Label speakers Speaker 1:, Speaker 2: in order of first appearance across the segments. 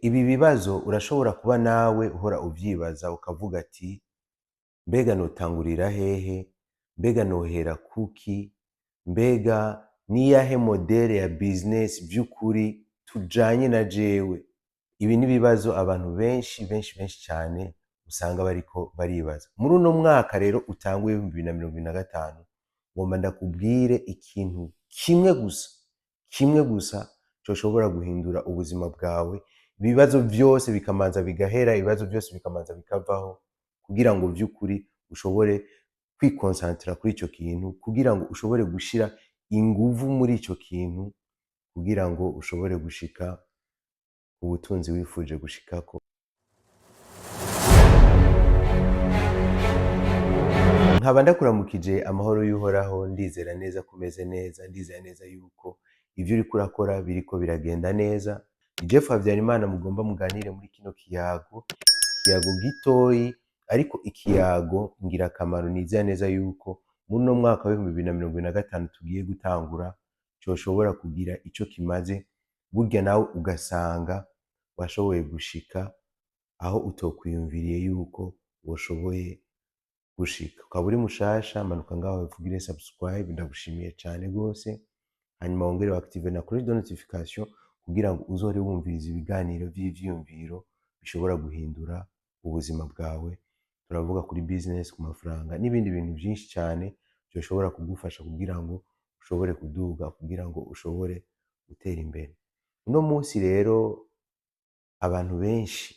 Speaker 1: Ibi bibazo urashobora kuba nawe uhora uvyibaza ukavuga ati: mbega notangurira hehe? Mbega nohera kuki? Mbega niyahe modèle ya business vy'ukuri tujanye na jewe? Ibi ni ibibazo abantu benshi benshi benshi cane usanga bariko baribaza. Muri uno mwaka rero utanguye 2025, ngomba ndakubwire ikintu kimwe gusa, kimwe gusa coshobora guhindura ubuzima bwawe, ibibazo vyose bikamanza bigahera, ibibazo vyose bikamanza bikavaho, kugira ngo vy'ukuri ushobore kwikonsantira kuri ico kintu, kugira ngo ushobore gushira inguvu muri ico kintu, kugira ngo ushobore gushika ubutunzi wifuje gushikako. Nkaba ndakuramukije amahoro y'Uhoraho. Ndizera neza ko umeze neza, ndizera neza yuko ivyo uriko urakora biriko biragenda neza. Ni Jeff Habyarimana mugomba muganire muri kino kiyago, ikiyago gitoyi ariko ikiyago ngirakamaro. Nizera neza yuko muri uno mwaka w'2025 tugiye gutangura coshobora kugira ico kimaze, burya nawe ugasanga washoboye gushika aho utokwiyumviriye yuko woshoboye gushika. Ukaba uri mushasha, manuka ngaho uvugire subscribe, ndagushimiye cane gose, hanyuma wongere active na cloche de notification kugira ngo uzohore wumviriza ibiganiro vy'ivyiyumviro bishobora guhindura ubuzima bwawe. Turavuga kuri business, ku mafaranga n'ibindi bintu vyinshi cane vyoshobora kugufasha kugira ngo ushobore kuduga, kugira ngo ushobore gutera imbere. Uno munsi rero abantu benshi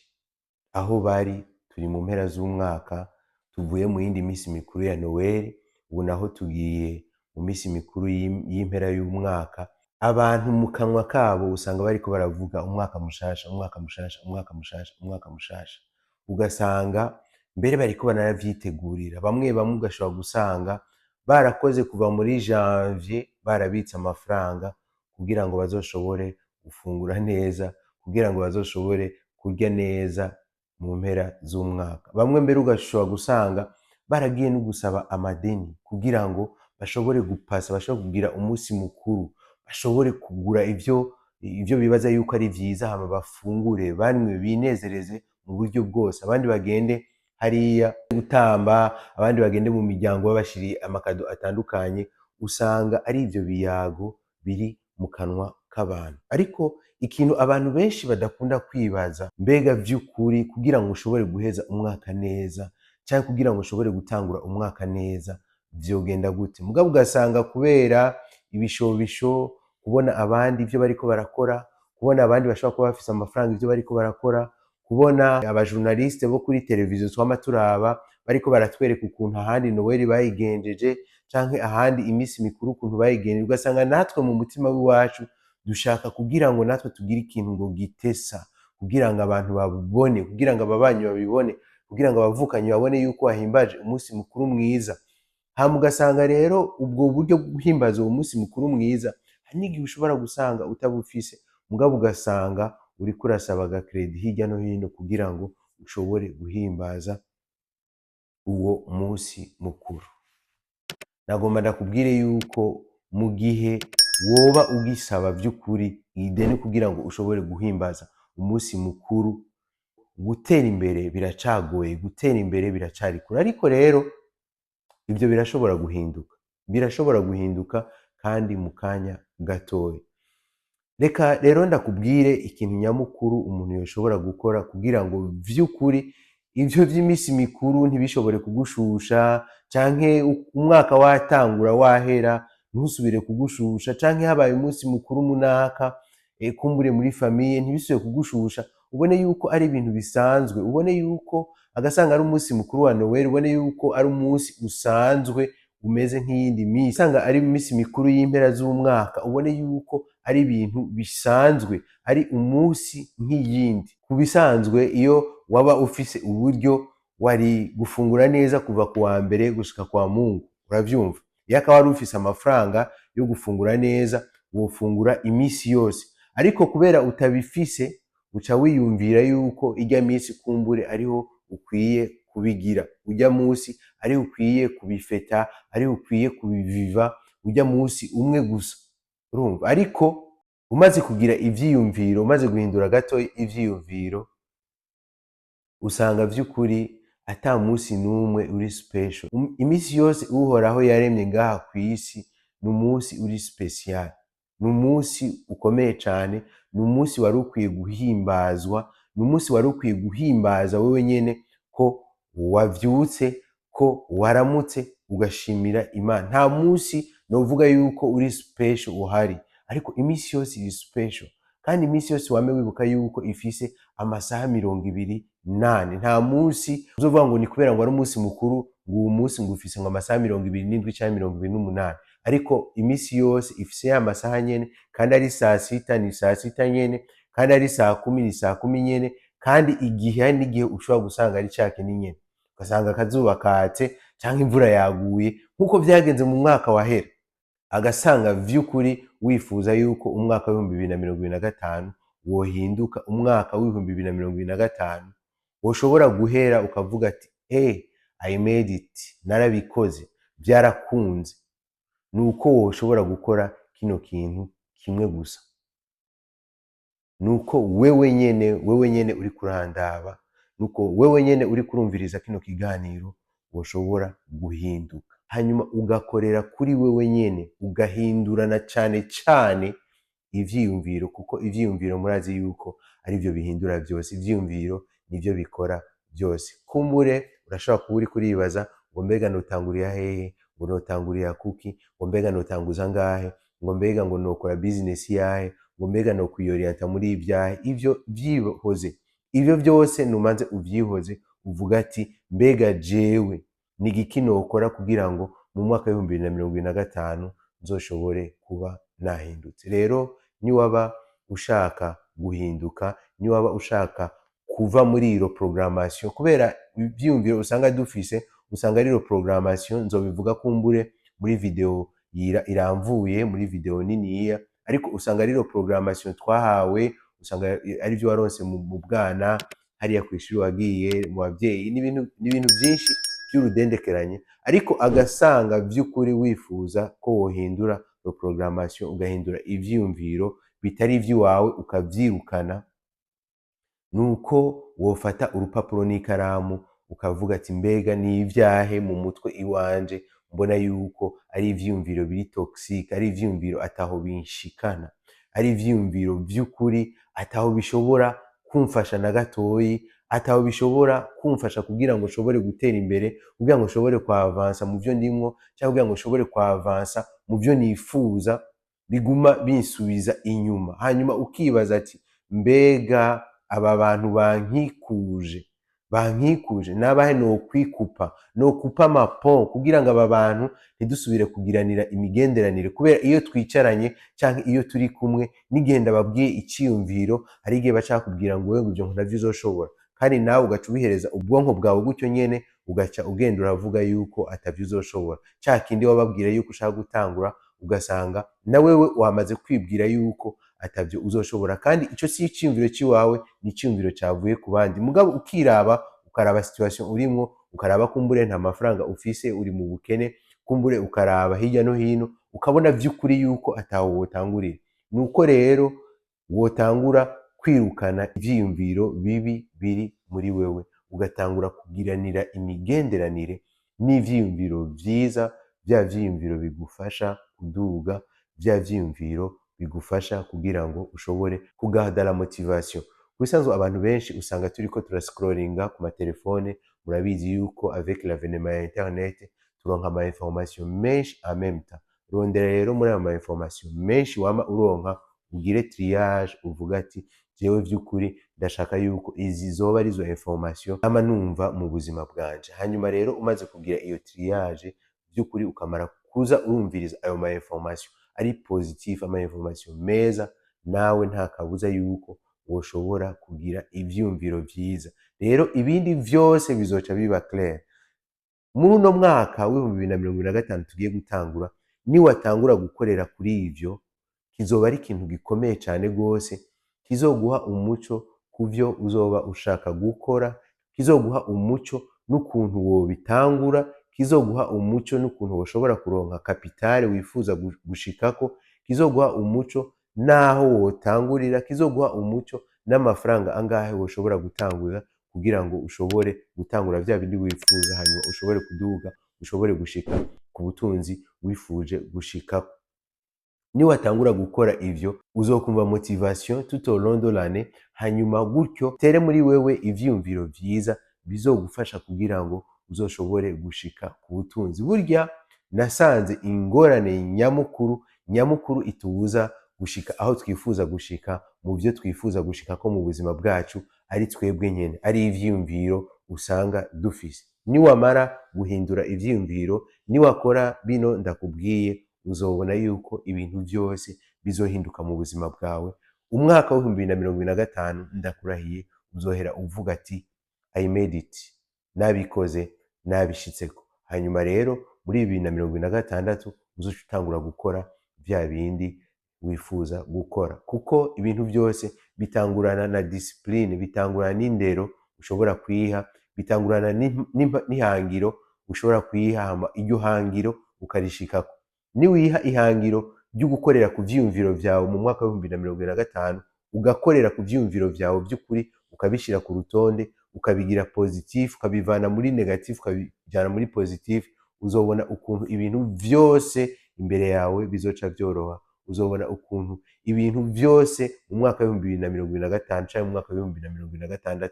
Speaker 1: aho bari, turi mu mpera z'umwaka, tuvuye mu yindi misi mikuru ya Noel, ubu naho tugiye mu misi mikuru y'impera y'umwaka. Abantu mu kanwa kabo usanga bariko baravuga umwaka mushasha, umwaka mushasha, umwaka mushasha, umwaka mushasha. Ugasanga mbere bariko baranavyitegurira. Bamwe bamwe ugashobora gusanga barakoze kuva muri janvier, barabitse amafaranga kugira ngo bazoshobore gufungura neza, kugira ngo bazoshobore kurya neza mu mpera z'umwaka. Bamwe mbere ugashobora gusanga baragiye no gusaba amadeni kugira ngo bashobore gupasa, bashobore kugira umunsi mukuru, bashobore kugura ivyo bibaza yuko ari vyiza, hama bafungure, banywe, binezereze mu buryo bwose. Abandi bagende hariya gutamba, abandi bagende mu miryango babashiriye amakado atandukanye. Usanga ari ivyo biyago biri mu kanwa k'abantu. Ariko ikintu abantu benshi badakunda kwibaza: mbega vy'ukuri kugira ngo ushobore guheza umwaka neza canke kugira ngo ushobore gutangura umwaka neza vyogenda gute? Mugabo ugasanga kubera ibishobisho, kubona abandi ivyo bariko barakora, kubona abandi bashobora kuba bafise amafaranga ivyo bariko barakora, kubona abajournaliste bo kuri televiziyo twama turaba bariko baratwereka ukuntu ahandi Noel bayigenjeje canke ahandi imisi mikuru ukuntu bayigenjeje, ugasanga natwe mu mutima w'iwacu dushaka kugira ngo natwe tugire ikintu ngo gitesa, kugira ngo abantu babibone, kugira ngo ababanyi babibone, kugira ngo abavukanyi babone yuko wahimbaje umunsi mukuru mwiza. Hama ugasanga rero ubwo buryo bwo guhimbaza uwo munsi mukuru mwiza hari n'igihe ushobora gusanga utabufise, mugabo ugasanga uriko urasaba agacrédit hirya no hino kugira ngo ushobore guhimbaza uwo munsi mukuru. Nagomba ndakubwire yuko mu gihe woba ugisaba vy'ukuri ideni kugira ngo ushobore guhimbaza umunsi mukuru, gutera imbere biracagoye, gutera imbere biracari kure. Ariko rero ivyo birashobora guhinduka, birashobora guhinduka kandi mu kanya gatoya. Reka rero ndakubwire ikintu nyamukuru umuntu yoshobora gukora kugira ngo vy'ukuri ivyo vy'imisi mikuru ntibishobore kugushusha, canke umwaka watangura wahera ntusubire kugushusha, canke habaye umunsi mukuru munaka, kumbure muri famille, ntibisubire kugushusha, ubone yuko ari ibintu bisanzwe, ubone yuko agasanga ari umunsi mukuru wa Noel, ubone yuko ari umunsi usanzwe umeze nk'iyindi misi, usanga ari imisi mikuru y'impera z'umwaka, ubone yuko ari ibintu bisanzwe, ari umunsi nk'iyindi. Ku bisanzwe iyo waba ufise uburyo wari gufungura neza kuva ku wa mbere gushika kwa Mungu, uravyumva? Iyo akaba wari ufise amafaranga yo gufungura neza, wofungura imisi yose. Ariko kubera utabifise, uca wiyumvira yuko irya misi kumbure ariho ukwiye kubigira, urya musi ariho ukwiye kubifeta, ariho ukwiye kubiviva, urya musi umwe gusa, urumva? Ariko Umaze kugira ivyiyumviro, umaze guhindura gato ivyiyumviro, usanga vy'ukuri ata musi n'umwe uri special. Imisi yose Uhoraho yaremye ngaha kw'isi ni umunsi uri special, ni umunsi ukomeye cane, ni umunsi wari ukwiye guhimbazwa, ni umunsi wari ukwiye guhimbaza wewe nyene ko wavyutse, ko waramutse, ugashimira Imana. Nta munsi novuga yuko uri special uhari, ariko imisi yose iri special, kandi imisi yose wame wibuka yuko ifise amasaha 24. Nta munsi uzovuga ngo ni kubera ngo ari umunsi mukuru, ngo uwu munsi ngo ufise ngo amasaha 27 canke 28, ariko imisi yose ifise ya masaha nyene, kandi ari saa 6 ni saa 6 nyene, kandi ari saa 10 ni saa 10 nyene, kandi igihe hari n'igihe ushobora gusanga ari ca kindi nyene, ugasanga akazuba katse canke imvura yaguye nk'uko vyagenze mu mwaka wahera. Agasanga vy'ukuri wifuza yuko umwaka w'2025 wohinduka, umwaka w'2025 woshobora guhera ukavuga ati: "Hey, I made it, narabikoze, vyarakunze." Nuko woshobora gukora kino kintu kimwe gusa, nuko wewe nyene uriko urandaba, nuko wewe nyene uriko urumviriza kino kiganiro woshobora guhinduka, hanyuma ugakorera kuri wewe nyene, ugahindurana cane cane ivyiyumviro, kuko ivyiyumviro murazi yuko arivyo bihindura vyose. Ivyiyumviro nivyo bikora byose. Kumbure urashobora kuba uriko uribaza ngo: "Mbega notangurira hehe? Ngo notangurira kuki? Ngo mbega notanguza ngahe? Ngo mbega ngo nokora business yahe? Ngo mbega nokwiyorienta muri ibyahe?" Ivyo vyihoze, ivyo vyose numanze uvyihoze, uvuga ati: "Mbega jewe ni igiki nokora kugira ngo mu mwaka w'2025 nzoshobore kuba nahindutse?" Rero niwaba ushaka guhinduka, niwaba ushaka kuva muri iyo programmation, kubera ivyiyumviro usanga dufise usanga ari programmation, nzobivuga kumbure muri video iramvuye, muri video niniya, ariko usanga ari programmation twahawe, usanga ari byo waronse mu bwana, hariya kw'ishuri wagiye, mu bavyeyi, n'ibintu byinshi by'urudendekeranye. Ariko agasanga vy'ukuri wifuza ko wohindura programmation, ugahindura ivyiyumviro bitari ivy'iwawe, ukavyirukana, nuko wofata urupapuro n'ikaramu ukavuga ati: "Mbega ni ivyahe mu mutwe iwanje mbona yuko ari ivyiyumviro biri toxique, ari ivyiyumviro ataho binshikana, ari ivyiyumviro vy'ukuri ataho bishobora kumfasha na gatoyi, ataho bishobora kumfasha kugira ngo nshobore gutera imbere, kugira ngo nshobore kwavansa mu vyo ndimwo, cyangwa kugira ngo nshobore kwavansa mu vyo nifuza, biguma binsubiza inyuma?" Hanyuma ukibaza ati: "Mbega aba bantu bankikuje nabahe nokwikupa, nokupa amapon kugira ngo aba bantu ntidusubire kugiranira imigenderanire?" Kubera iyo twicaranye canke iyo turi kumwe, n'igihe ndababwiye iciyumviro, hari igihe baca bakubwira ngo: "Wewe, ivyo ntavyo uzoshobora." Kandi nawe ugaca ubihereza ubwonko bwawe gutyo nyene, ugaca ugenda uravuga yuko atavyo uzoshobora. Ca kindi wababwira yuko ushaka gutangura, ugasanga na wewe wamaze kwibwira yuko atavyo uzoshobora, kandi ico si iciyumviro ciwawe, ni iciyumviro cavuye ku bandi. Mugabo ukiraba, ukaraba situation urimwo, ukaraba kumbure nta mafaranga ufise, uri mu bukene, kumbure ukaraba hirya no hino, ukabona vy'ukuri yuko ataho wotangurira. Nuko rero wotangura kwirukana ivyiyumviro bibi biri muri wewe, ugatangura kugiranira imigenderanire n'ivyiyumviro vyiza, vya vyiyumviro bigufasha kuduga, vya vyiyumviro bigufasha kugira ngo ushobore kugarda la motivation. Ku bisanzwe abantu benshi usanga turiko turascrollinga ku matelefone. Murabizi yuko avec l'avènement ya internet turonka ama information menshi en même temps. Rondera rero muri ayo ma information menshi wama uronka, ugire triage, uvuga ati: "Jewe vy'ukuri ndashaka yuko izi zoba arizo information ama numva mu buzima bwanje." Hanyuma rero umaze kugira iyo triage, vy'ukuri ukamara kuza urumviriza ayo ma information ari positif, ama information meza, nawe nta kabuza yuko woshobora kugira ivyiyumviro vyiza. Rero ibindi vyose bizoca biba clair. Muri uno mwaka w'2025 tugiye gutangura, niwatangura gukorera kuri ivyo, kizoba ari ikintu gikomeye cane gose, kizoguha umuco kuvyo uzoba ushaka gukora, kizoguha umuco n'ukuntu wobitangura, kizoguha umuco n'ukuntu woshobora kuronka capital wifuza gushikako, kizoguha umuco n'ukuntu woshobora kuronka n'aho wotangurira, kizoguha umuco n'amafaranga angahe woshobora gutangura kugira ngo ushobore gutangura vya bindi wifuza, hanyuma ushobore kuduga, ushobore gushika ku butunzi wifuje gushikako. Niwatangura gukora ivyo, uzokumva motivation tout au long de l'année, hanyuma gutyo tere muri wewe ivyiyumviro vyiza bizogufasha kugira ngo uzoshobore gushika ku butunzi. Burya nasanze ingorane nyamukuru nyamukuru itubuza gushika aho twifuza gushika, mu vyo twifuza gushikako mu buzima bwacu, ari twebwe nyene, ari ivyiyumviro usanga dufise. Niwamara guhindura ivyiyumviro, niwakora bino ndakubwiye, uzobona yuko ibintu vyose bizohinduka mu buzima bwawe. Umwaka w'2025, ndakurahiye, uzohera uvuga ati: "I made it, nabikoze, nabishitseko." Hanyuma rero muri 2026 uzoca utangura gukora vya bindi wifuza gukora, kuko ibintu byose bitangurana na discipline, bitangurana n'indero ushobora kwiha, bitangurana n'ihangiro ushobora kwiha, hama iryo hangiro ukarishikako. Niwiha ihangiro ryo gukorera ku vyiyumviro vyawe mu mwaka w'2025, ugakorera ku vyiyumviro vyawe by'ukuri, ukabishira ku rutonde, ukabigira positif, ukabivana muri négatif ukabijana muri positif, uzobona ukuntu ibintu vyose imbere yawe bizoca vyoroha. Uzobona ukuntu ibintu vyose mu mwaka w'2025 canke mu mwaka w'2026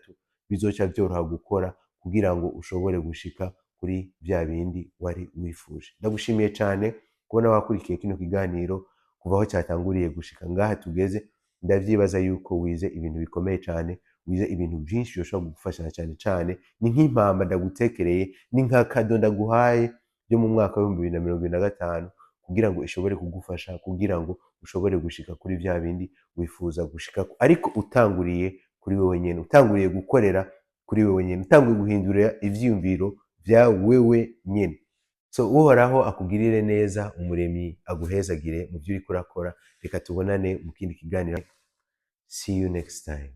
Speaker 1: bizoca vyoroha gukora kugira ngo ushobore gushika kuri vya bindi wari wifuje. Ndagushimiye cane kubona wakurikiye kino kiganiro kuva aho cyatanguriye gushika ngaha tugeze. Ndavyibaza yuko wize ibintu bikomeye cane, wize ibintu vyinshi bishobora kugufasha. Na cane cane ni nk'impamba ndagutekereye, ni nka cadeau ndaguhaye yo mu mwaka w'2025 kugira ngo ishobore kugufasha, kugira ngo ushobore gushika kuri vya bindi wifuza gushikako, ariko utanguriye kuri wewe nyene, utanguriye gukorera kuri wewe nyene, utanguye guhindura ivyiyumviro vya wewe nyene. So Uhoraho akugirire neza, Umuremyi aguhezagire mu vyo uriko urakora. Reka tubonane mu kindi kiganiro. See you next time.